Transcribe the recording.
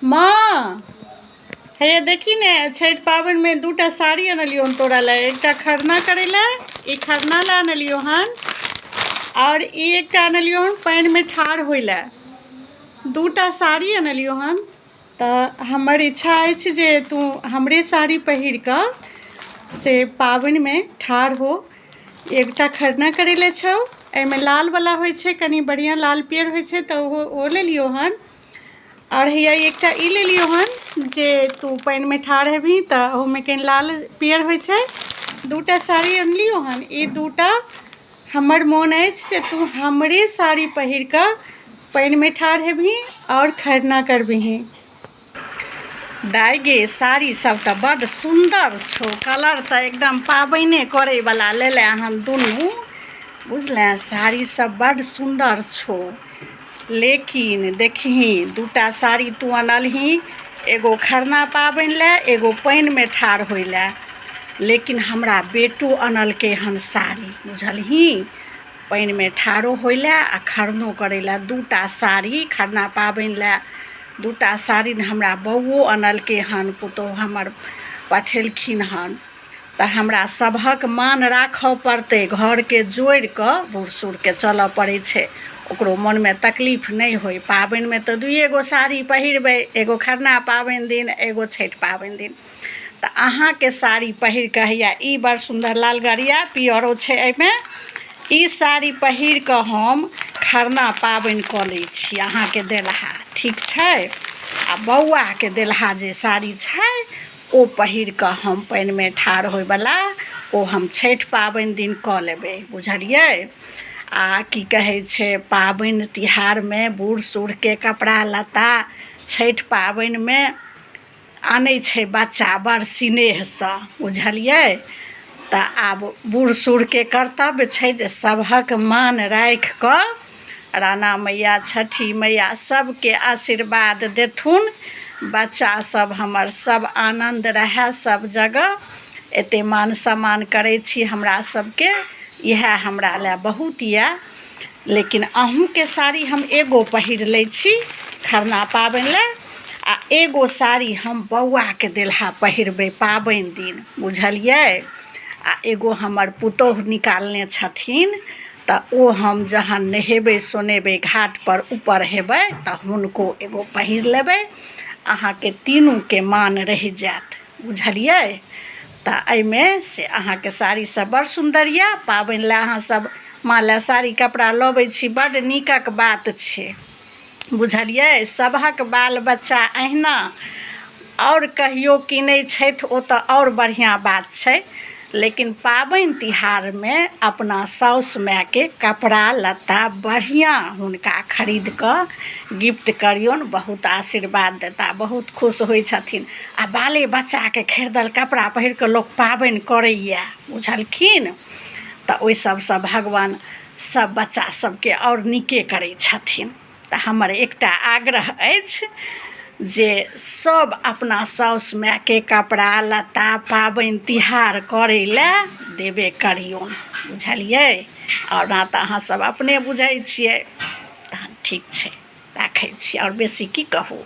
माँ हे देखी ने छठि पाबनिमे दूटा साड़ी अनलियौ हन तोरा लए एकटा खरना करै लए ई खरना लए अनलियौ हन आओर ई एकटा अनलियौ हन पानिमे ठाढ़ होइ लए दूटा साड़ी अनलियौ हन तऽ हमर इच्छा अछि जे तू हमरे साड़ी पहिर कऽ से पाबनिमे ठाढ़ हो। एकटा खरना करै लए छौ एहिमे लालवला होइ छै कनि बढ़िआँ लाल पियर होइ छै तऽ ओहो ओ लेलियौ हन। आओर हैया एकटा ई लेलियौ हन जे तू पानिमे ठाढ़ हेबही तऽ ओहूमे कनि लाल पियर होइ छै। दूटा साड़ी अनलियौ हन ई दूटा हमर मोन अछि जे तू हमरे साड़ी पहिर कऽ पानिमे ठाढ़ हेबही आओर खरना करबिही। दाय गे साड़ी सब तऽ बड्ड सुन्दर छौ कलर तऽ एकदम पाबनि करैवला लेले हन दुनू बुझले साड़ी सब बड्ड सुन्दर छौ लेकिन देखही दूटा साड़ी तू अनलही एगो खरना पाबनि लए एगो पानिमे ठाढ़ होइ लए लेकिन हमरा बेटो अनलकै हन साड़ी बुझलही पानिमे ठाढ़ो होइ लए आ खरनो करै लए दूटा साड़ी खरना पाबनि लए दूटा साड़ी हमरा बौओ अनलकै हन पुतोहु हमर पठेलखिन हन तऽ हमरा सभक मान राखऽ पड़तै घरके जोड़ि कऽ बूढ़ सूढ़के चलऽ पड़ै छै ओकरो मोनमे तकलीफ नहि होइ पाबनिमे तऽ दुइए गो साड़ी पहिरबै एगो खरना पाबनि दिन एगो छठि पाबनि दिन तऽ अहाँके साड़ी पहिर कऽ हैया ई बड़ सुन्दर लालगरिया पियरो छै एहिमे ई साड़ी पहिर कऽ हम खरना पाबनि कऽ लै छी अहाँके देलहा ठीक छै आ बौआके देलहा जे साड़ी छै ओ पहिर कऽ हम पानिमे ठाढ़ होइवला ओ हम छठि पाबनि दिन कऽ लेबै बुझलियै आ की कहै छै पाबनि तिहारमे बूढ़ सूढ़के कपड़ा लत्ता छठि पाबनिमे आनै छै बच्चा बड़ सिनेहसँ बुझलियै तऽ आब बूढ़ सूढ़के कर्तव्य छै जे सभक मान राखि कऽ राणा मैया छठी मैया सबके आशीर्वाद देथुन बच्चा सब हमर सब आनन्द रहए सब जगह एते मान सम्मान करै छी हमरा सबके इएह हमरा लए बहुत यऽ लेकिन अहूँके साड़ी हम एगो पहिर लै छी खरना पाबनि लए आ एगो साड़ी हम बौआके देलहा पहिरबै पाबनि दिन बुझलियै आ एगो हमर पुतोहु निकालने छथिन तऽ ओ हम जहन नहेबै सोनेबै घाटपर ऊपर हेबै तऽ हुनको एगो पहिर लेबै अहाँके तीनूके मान रहि जायत बुझलियै तऽ एहिमे से अहाँके साड़ी सब बड़ सुन्दर यऽ पाबनि लए अहाँ सब माँ लए साड़ी कपड़ा लबै छी बड्ड नीकक बात छै बुझलियै सभक बाल बच्चा अहिना आओर कहियो कीनै छथि ओ तऽ आओर बढ़िआँ बात छै लेकिन पाबनि तिहारमे अपना साउस मायके कपड़ा लत्ता बढ़िआँ हुनका खरीद कऽ गिफ्ट करियौन बहुत आशीर्वाद देता बहुत खुश होइ छथिन आ बाले बच्चाके खरीदल कपड़ा पहिर कऽ लोक पाबनि करैए बुझलखिन तऽ ओहि सबसँ भगवान सब बच्चा सबके आओर नीके करै छथिन तऽ हमर एकटा आग्रह अछि जे सब अपना साउस मायके कपड़ा लत्ता पाबनि तिहार करै लए देबे करियौन बुझलियै ओना तऽ अहाँ सब अपने बुझै छियै तहन ठीक छै राखै छी आओर बेसी की कहू।